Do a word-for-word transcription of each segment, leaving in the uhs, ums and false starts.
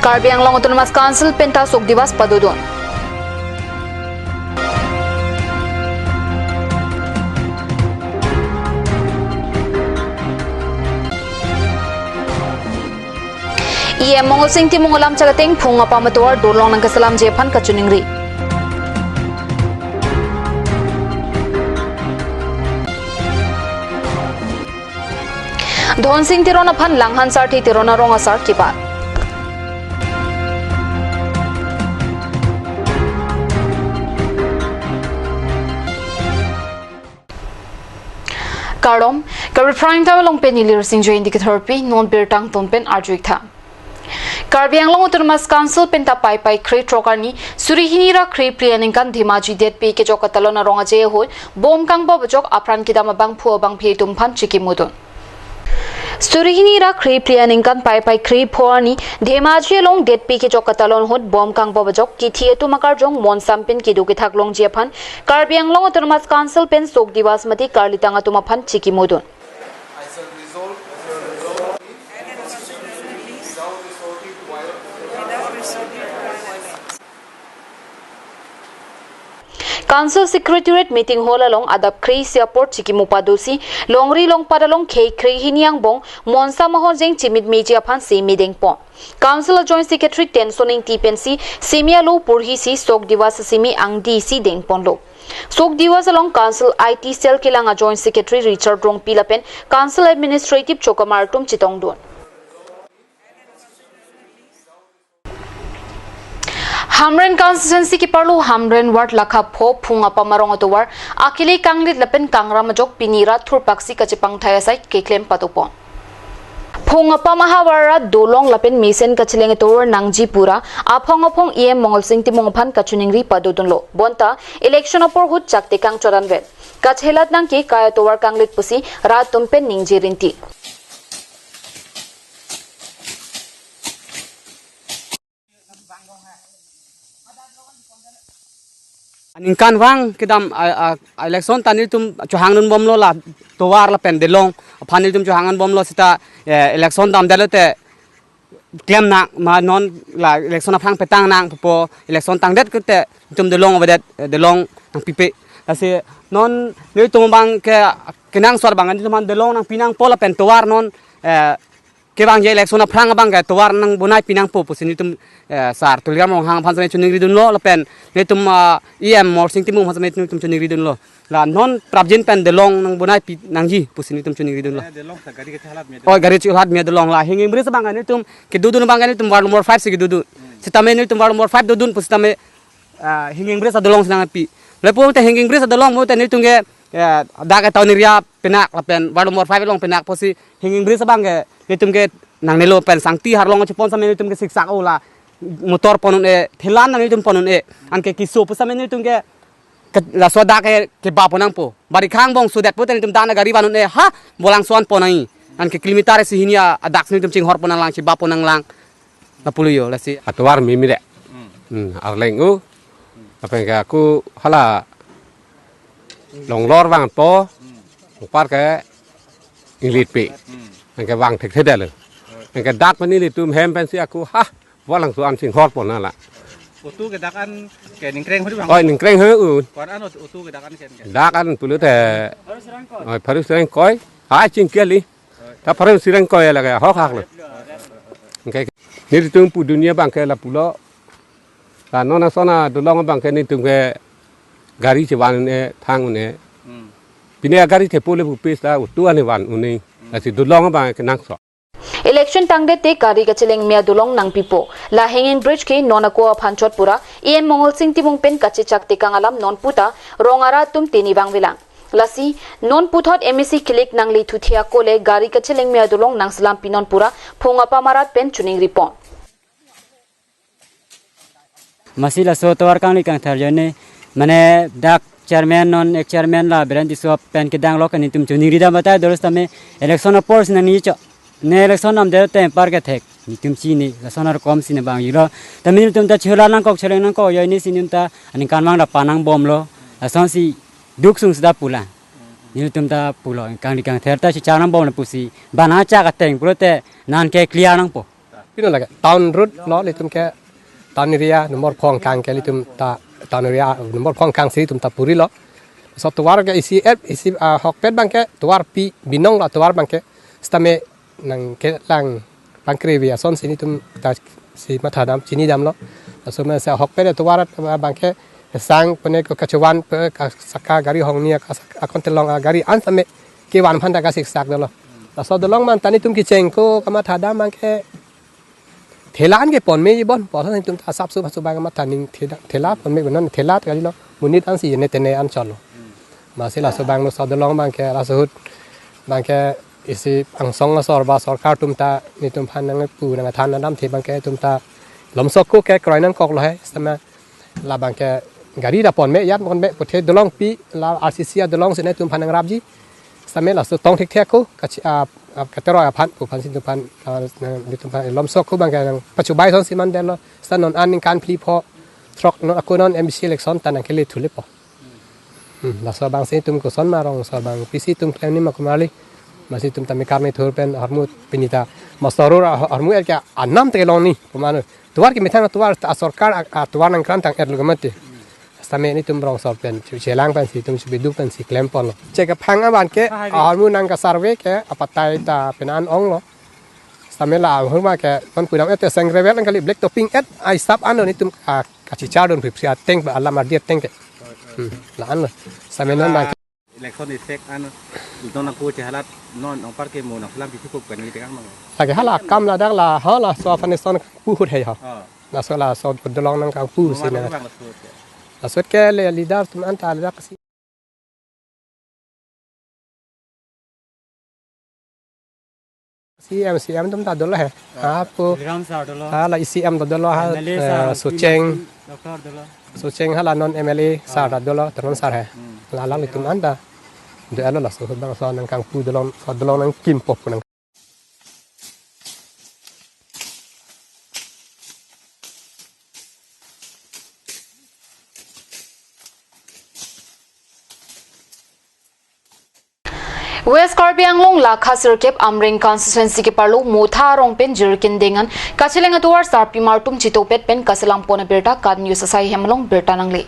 Karbi Anglong Autonomous Council pen ta Shok Divas padodun. E M Mongol Sing Timung alam chak ateng phung apam atovar dolong nangkeselamji aphan kachiningri. Dhon Sing Teron aphan Langhan Sarthe Teron arong asar kebat. Kardom, Karbi Prime Time along pen neli Rasinjoy Ingti Kethorpi, non birta angton pen arju-ik tha. Karbi Anglong Autonomous Council pen ta Paipai krethrok arni suri hini ra krephli aningkan Dhemaji Detpi kejok katalon arong aje ahut bom kangpop ajok apran kedam abangphu abangphi atum aphan chikimudun. Suri hini ra krephli aningkan Paipai krepho arni Dhemaji along Detpi kejok katalon ahut bom kangpop ajok kithi atum akarjong monsam pen kedo kethak longji aphan Karbi Anglong Autonomous Council pen Shok Divas mate karlitang atum aphan chikimudun. Council Secretariat Meeting Hall along adap kre-isi apor chikimu padosi, longri longpat along khei kre-hini angbong monsam ahorjeng chimit meji aphan si mideng pon. Council a Joint Secretary Tenson Ingti pensi semi alo porhisi Shok Divas semi angdisi dengponlo. Shok Divas along Council I T Cell kelang a Joint Secretary Richard Rongpi lapen Council Administrative Chokamar atum chetongdun. Hamren constituency keparlo Hamren ward lakha pho phung apam arong atovar akele kanglit lapen kangram ajok pini rat thurpaksi kachepangthai asai keklem padopon. Phung apam ahavar rat dolong lapen mesen kacheleng atovar nangji pura aphong aphong E M Mongol Sing Timung aphan kachiningri padodunlo. Bonta election apor ahut chak tekang choranvet. Kachelat nangke kai atovar kanglit pusi rat atum pen ningje rinti. Aningkanvang kedam a, a, a election ta nelitum chohangdun bomlo la tovar lapen dolong aphan nelitum chohangdun bomlo seta, eh, election damdetlo te klem nang ma non la election aphrang petang nang pupo election tangdet kete nelitum dolong avedet, eh, dolong nangpipe. Lasi non nelitum abangke kenangsot abang nelitum aphan dolong nangpi nangpo lapen tovar non, eh, kevangji election aphrang abangke tovar nangbonai pi nangpo pusi nelitum, eh, sar Tuliram Ronghang aphan same chiningridunlo lapen nelitum, ah, E M Mongol Sing Timung aphan same nelitum chiningridunlo. La non prapjin pen dolong nangbonai pi nangji pusi nelitum chiningridunlo. Eh, dolong ta gari kachelat me. Oh, gari chelat me dolong la. Hinging bridge abangke nelitum kedodun abangke nelitum ward number five si kedodun. Hmm. Sitame nelitum ward number five dodun pusitame ah, hinging bridge adolong si nangpi. Lapu te hinging bridge adolong mo te nelitum ke, ya, dak ke town area penak lapen ward number five along penak pusi hinging bridge abangke nelitum ke nangnelo pen sangti arlong chepon same nelitum ke siksak o la motor pon un-e, thelan nang nelitum pon un-e. Anke keso pu same nelitum ke, ke laso dak ke kebapon nangpo. Bari khang bong sudet pu te nelitum dan gari van un-e ha bolang suan pon nang. Anke kilometer isi hini adak si nelitum chinghorpon nanglang chebapon nanglang. Lapulo yo lasi. Atovar mimire. Hmm. Hmm, arleng u. Lapen ke ako hala longlor vangpo. Hmm. Upar ke inglit pi. Hmm. Anke vang thekthedetlo. Anke dak pen nelitum hem pensi ako ha bolang suan chinghorpon nanglang. Otu ke dak an ke ningkreng hori vang. Oi, ningkreng he un. Ko-an an otu ke dak an ke. Dak an pulo te. Oi, pharu serang koi. Hai chingkeli. Ta phareng sirang koi lake hok hak lo. Anke nelitum pu dunia abangke lapulo. La non ason adolong abangke nelitum ke gari chevan un-e thang un-e. Hmm. Pine gari chepo le pupis la otu an van un-e. Hmm. Lasi dolong abangke nangso. Election tangdet te gari kacheleng me adolong nangpipo. La hanging bridge ke non ako aphan chot pura E M Mongol Sing Timung pen kachechak tekang alam non puta rong arat atum teni vangvelang. Lasi, non puthot M A C kilik nangli thuthi ako le gari kacheleng me adolong nangselam pinon pura phung apam arat pen chiningripon. Masi laso tovar kangli kangthar jone, mane dak chairman non ek chairman la Biren Tisso pen kedang lo ke nelitum chiningri dam batai doros tame election apor si nangni cho. Ne election nam de tem par ke thek. Nelitum chini, lason arkom si ne bang yilo. Tame nelitum ta chula nangkok cheleng nangkok yo ini si nelitum ta aningkanvang da panang bomlo. Lason si duk sung sida pula. Nelitum ta pulo kangli kangther ta si chang nang bomlo pusi. Bana chak ateng pulote nang ke clear nangpo. Pino lake town road lo, ilitum ke town area number phongkang ke ilitum ta, town area number phongkang si ilitum ta puri lo. So tovar ke isi ep, isi, ah, ahokpet abangke tovar pi binong lo tovar abangke. Sitame nangkelang pangkri avi ason si ilitum ta si mathadam, chinidamlo. Laso mena si ahokpet tovar abangke sang pene ko kachevan pe ka saka gari hongni ka saka kontelong agari an sitame kevan aphan ta kasiksak dolo. Laso dolong man ta nelitum kecheng ko kamathadam abangke thela an ke ponme ji bon, pon nelitum ta asap su su abang matha ning thela, thela ponme benon thela ta kalilo, monit an si ne tene an cholo. Masi laso abang laso dolong abangke laso ahut abangke isi angsong asor ba sorkar atum ta nelitum aphan nangpu nangthan nangdamthe abangke itum ta lomsok ko ke kroi nangkoklo he, sitame labangke gari ta ponme, ijat ponme, puthe dolong pi la R C C adolong si nelitum aphan nangrapji. Sitame laso tong thekthek ko kachi-, ah, ah, kateroi aphan, pu aphan si itum aphan, ah, itum aphan lomsok ko abangke nangpachubai ason si mandetlo. Sita non an ningkan phli pho throk non ako non M C election ta nangkele thulepo. Hmm, laso abang si itum koson ma rong so abang pisi itum klem ni ma kumali. Masi itum ta mekar ni thur pen ahormu pini ta masarur ahormu er ke anam te long ni pemanu. Tovar kemethang tovar ta sorkar a, a tovar nangkrantang-etlo kemate. Sitame nelitum rong so pen chu chelang pen si itum chu biduk pen si klem ponlo. Chek aphang abangke ahormu nangkasurvey ke apatai ta penan onglo. Sitame la ahormu ke non pudam et seng gravel nangkali black topping et ai sap anlo nelitum, ah, kachichar dun phipsi ateng ba alam ardi ateng ke. Hmm, la anlo. Sitame non abang election effect an idon ako chehalat non ongpar ke mo nangselam pithikup kani tekang mang. Lake hala akam ladak la hala so aphan son pu hut he ha. Ah. Laso laso dolong nangkangpu si. Mama na bang laso ke. Laso ke le leader atum anta ladak si. C M, C M atum ta dolo he. Ah, apo. Ram sar dolo. Hala E C M ta dolo ha, M L A eh, sar, Socheng. Doctor dolo. Socheng hala non M L A sar ta dolo, Teron sar he. Hmm. La la itum anta. Do alo laso abang so nangkangpu dolong, so dolong nangkimpo pu nang. West Karbi Anglong lakha sirkep Amreng constituency keparlo Motha arong pen jirikindeng an kacheleng atovar sarpimar atum chitopet pen kaselam pon abirta KAT News asai hem along birta nangle.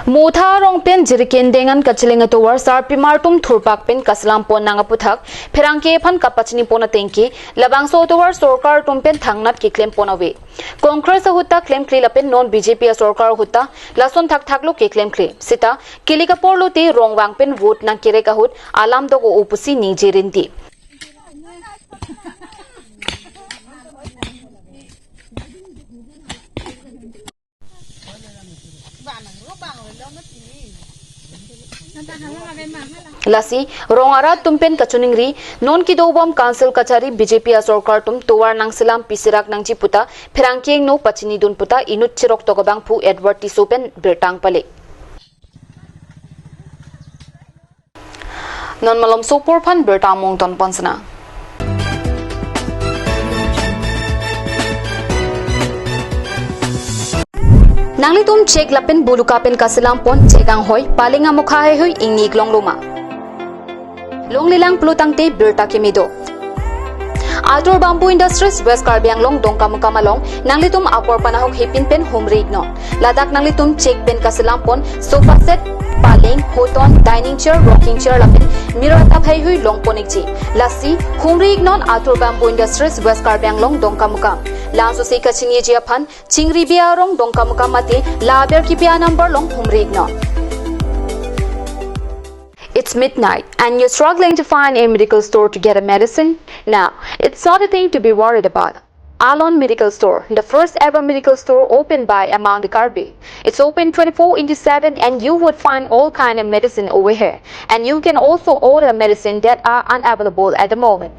Motha arong pen jirikindeng an kacheleng atovar sarpimar atum thurpak pen kaselam pon nang aputhak pherangke aphan kapachini pon atengke labangso atovar sorkar atum pen thangnat keklem pon ave. Congress ahut ta klemkle lapen non B J P asorkar ahut ta lason thakthak lo keklemkle. Sita kili kapor lote rong vang pen vote nangkerek ahut alam dok-o pusi ningje rinti. Lasi rong arat atum pen kachiningri, non kedobom council kachari B J P asorkar atum tovar nangselam pisirak nangji puta pherangke ingno pachini dun puta inut chirok tok abangphu Edward Tisso pen birta nangpale. Non malomso apor aphan birta mungton pon sina. Nanglitum chek lapen buluka pen kaselam pon chek anghoi paleng amokha heihui ingni ik longlo ma. Longlelang pulotangte birta keme do. Atur Bamboo Industries West Karbi Anglong Dongkamukam along nanglitum apor panahok hepin pen humri iknon. Ladak nanglitum chek pen kaselam pon sofa set, paleng, hoton, dining chair, rocking chair lapen mirror tap heihui long pon ikji. Lasi humri iknon Atur Bamboo Industries West Karbi Anglong Dongkamukam. Langso si kachiniji aphan Chingribi arong Dongkamukam mate la aber kipi anumber along humri iknon. It's midnight and you're struggling to find a medical store to get a medicine? Now, it's not a thing to be worried about. Alon Medical Store, the first ever medical store opened by among the Karbi. It's open twenty-four into seven and you would find all kind of medicine over here. And you can also order medicine that are unavailable at the moment.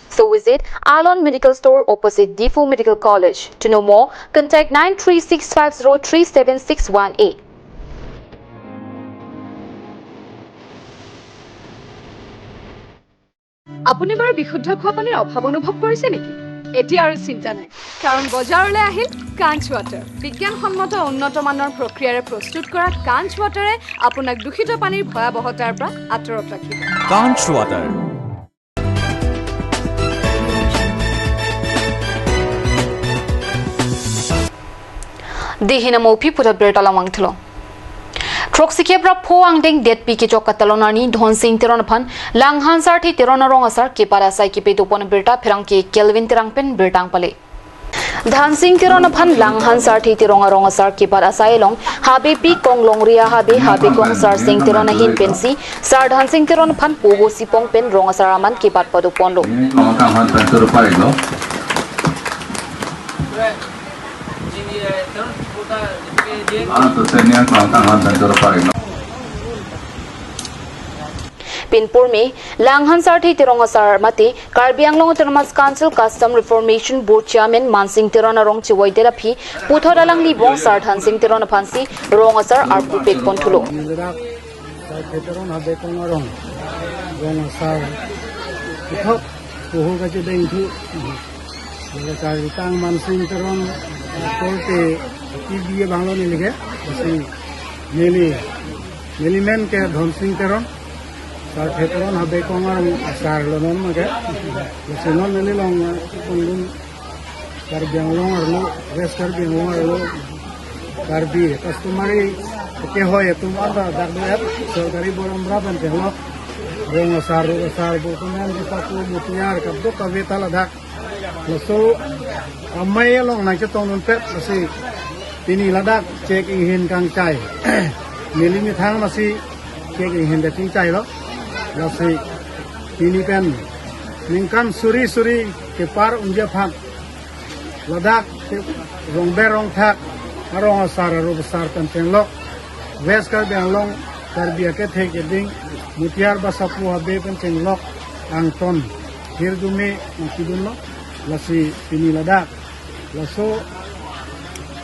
So visit Alon Medical Store opposite Diphu Medical College. To know more, contact nine three six five zero three seven six one eight. আপুনি বাৰু বিশুদ্ধ খোৱা পানীৰ অভাৱ অনুভৱ কৰিছে নেকি? এতিয়া আৰু চিন্তা নাই, কাৰণ বজাৰলৈ আহিল কাঞ্চ ৱাটাৰ। বিজ্ঞানসন্মত উন্নত মানৰ প্ৰক্ৰিয়াৰে প্ৰস্তুত কৰা কাঞ্চ ৱাটাৰে আপোনাক দূষিত পানীৰ ভয়াৱহতাৰ পৰা আঁতৰত ৰাখিব। Kanch Water. Dei hin amopi puthot birta lamang thulo. Throksi kep ra pho angdeng detpi kechok katalon arni Dhonsing Teron aphan Langhan Sarthe Teron arong asar kepat asai kepadopon birta pherangke Kelvin Terang pen birta nangpale. Dhonsing Teron aphan Langhan Sarthe Teron arong asar kepat asai along Habepi Konglongria Habe, Habekong Sarsing Teron ahin pensi Sar Dhonsing Teron aphan poho sipong pen rong asar aman kepat padoponlo. Ini mau kawan satu rupiah lo. Ah, tu senior mau kawan satu rupiah lo. Pinpur me Langhan Sarthe Teron asar mate Karbi Anglong Autonomous Council Custom Reformation Board Chairman Mansing Teron arong chivoidet aphi puthot alangli bong Sar Dhonsing Teron aphansi rong asar arpu pekpon thulo. Sarthe Teron Habekong arong, rong asar puthot poho kachedeng thu. Laga Sar Ritang Mansing Teron korte T V abang lo neli ke, lasi neli, neli men ke Dhonsing Teron, Sarthe Teron Habekong arong asar lo non ma ke. Lasi non neli along kundun Karbi Anglong arlo, West Karbi Anglong arlo, Karbi customary kehoi atum anta dak do et, sorkari borom raban ke lo, rong asar, rong asar, bo kunan di paku mutiar, kadokave ta ladak. Laso amei along nangchetong dunpet, lasi pini ladak chek inghin kangchai. Neli methang masi chek inghin kachingchai lo. Lasi pini pen ningkan suri suri kepar unji aphan ladak ke rongber rongthak arong asar, arong asar pen chenglok West Karbi Anglong Karbi akethe keding mutiar basapu habe pen chenglok angton hirjume nangkidunlo. Lasi pini ladak laso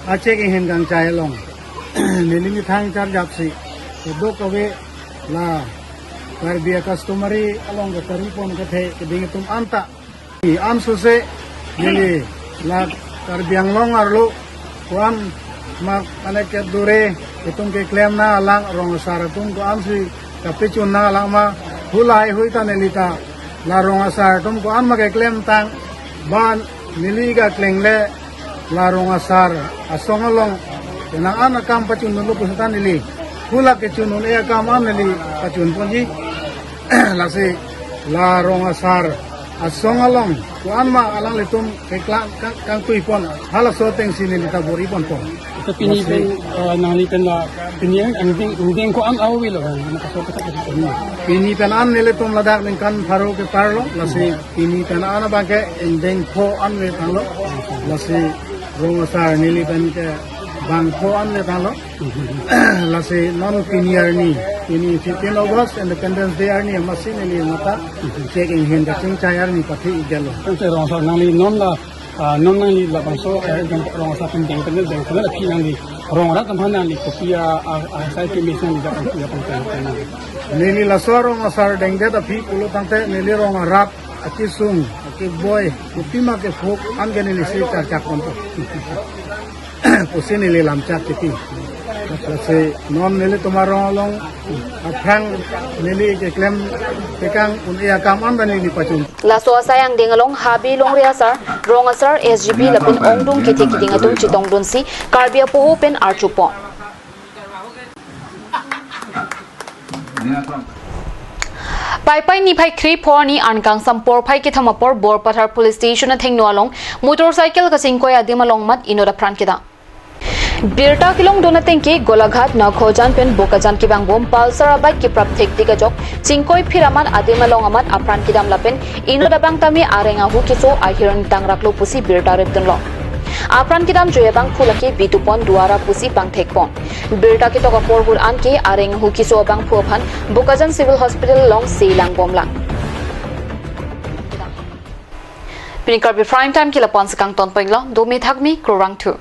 achek inghin kangchai along neli methang charjapsi kadokave la Karbi customary along ke karipon kethe keding atum anta. Ansose neli la Karbi Anglong arlo ko-an ma ane ke dure itum keklem nanglang, rong asar atum ko-ansi kapachun nanglang ma, hu lahaihui ta neli ta la rong asar atum ko-an ma keklem tang, ba neli kakleng le la rong asar asong along nang an akam pachun dunlo pusi ta neli hu la kechun un-e akam an neli pachun ponji. Lasi la rong asar asong along ko-an ma alanglitum keklang kang, kangtui pon, halaso atengsi neli ta bor-i ponpo. Ito pini lasi pen, eh, nangli pen la pini ang angdeng, angdeng ko-an ave lo kan, na kaso kaso kaso pini. Pini pen an nelitum ladak ningkan pharo kepar lo, lasi pini pen an abang ke angdeng pho an ve tanglo, lasi rong asar neli pen ke bang pho an ve tanglo. Lasi non pini arni, pini fifteen August Independence Day arni, amatsi neli mata chek inghin kachingchai arni pathi igelo. Ante rong asar nangli non la, ah, non nangli labangso, eh, rong asar pen deng pen deng pen la phi nangli rong rat aphan nangli kopi a, a, a, sai ke mes nangli japan japan pen. Neli laso rong asar dengdet aphi pulo tangte neli rong arat, akesung, akeboi, kopima ke phok an ke neli si charchak ponpo pusi neli lamchak titi. Lasi non nelitum arong along aphrang neli keklem tekang un-e akam an ta neli pachun. Laso asai angdeng along Habe Longri asar, rong asar, S G B lapen ongdung kethe keding atum chetongdunsi Karbi apoho pen archupon. Paipai niphai kre pho arni ankangsam porphai kethom apor Borpathar Police Station athengno along motorcycle kachingkoi adim along amat inut apran kedam. Birta kelongdun atengke Golaghat Nakhojan pen Bokajan kevangbom Pulsar abike keprap thektik ajok chingkoi phir amat adim along amat apran kedam lapen inut abang tame areng ahu keso ahirni tangraklo pusi birta repdunlo. Apran kedam joi abangphu lake Bitupon Duara pusi bang thekpon. Birta ketok apor hur an ke areng ahu keso abangphu aphan Bokajan Civil Hospital along se langbomlang. Pini Karbi Prime Time ke lapu-an si kangton penglo, domi thakmi, kurvangthu.